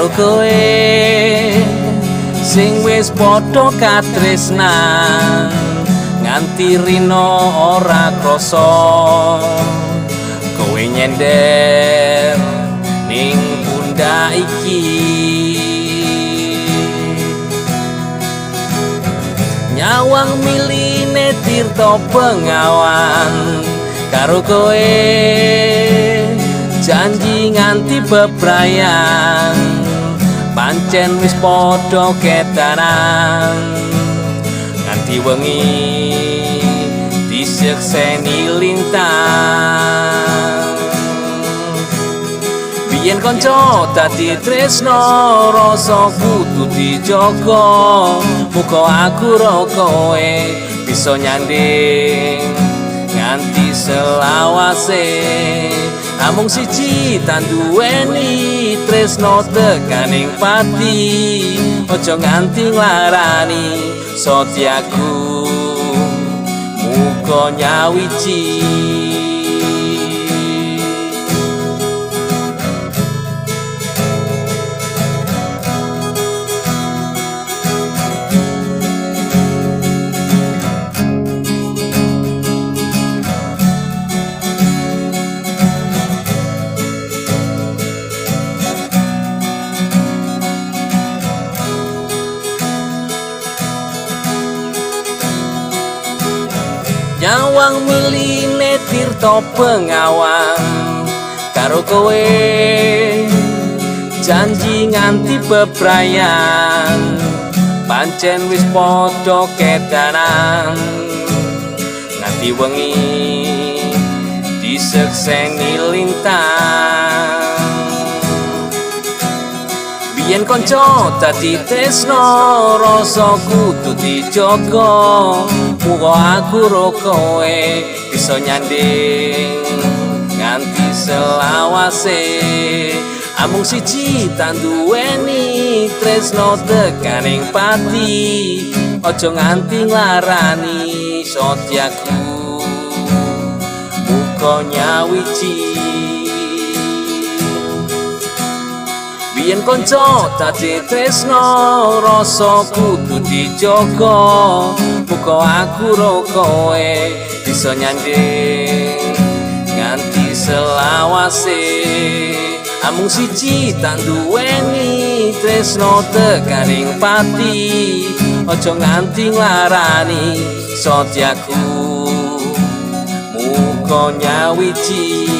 Karo kowe sing wis padha katresnan, nganti rino ora krasa kowe nyender ning pundak iki. Nyawang miline tirta bengawan karo kowe janji nganti bebrayan, pancen wis padha ketaran nganti wengi disekseni lintang. Biyen kanca dadi tresno rasa kudu dijaga, muga aku ro kowe bisa nyanding nganti selawase. Amung siji tanduweni tresno tekaning pati, aja nganti nglarani sotyaku muga nyawiji. Nyawang miline tirta bengawan karo kowe janji nganti bebrayan, pancen wis padha kedanan nganti wengi disekseni lintang. Biyen kanca dadi tresno rasa kudu dijaga, muga aku ro kowe bisa nyanding nganti selawase. Amung siji tanduweni tresno tekaning pati, aja nganti nglarani sotyaku muga nyawiji. Biyen kanca dadi tresno rasa kudu dijaga, muga aku ro kowe bisa nyanding nganti selawase. Amung siji tanduweni tresno tekaning pati, aja nganti nglarani sotyaku muga nyawiji.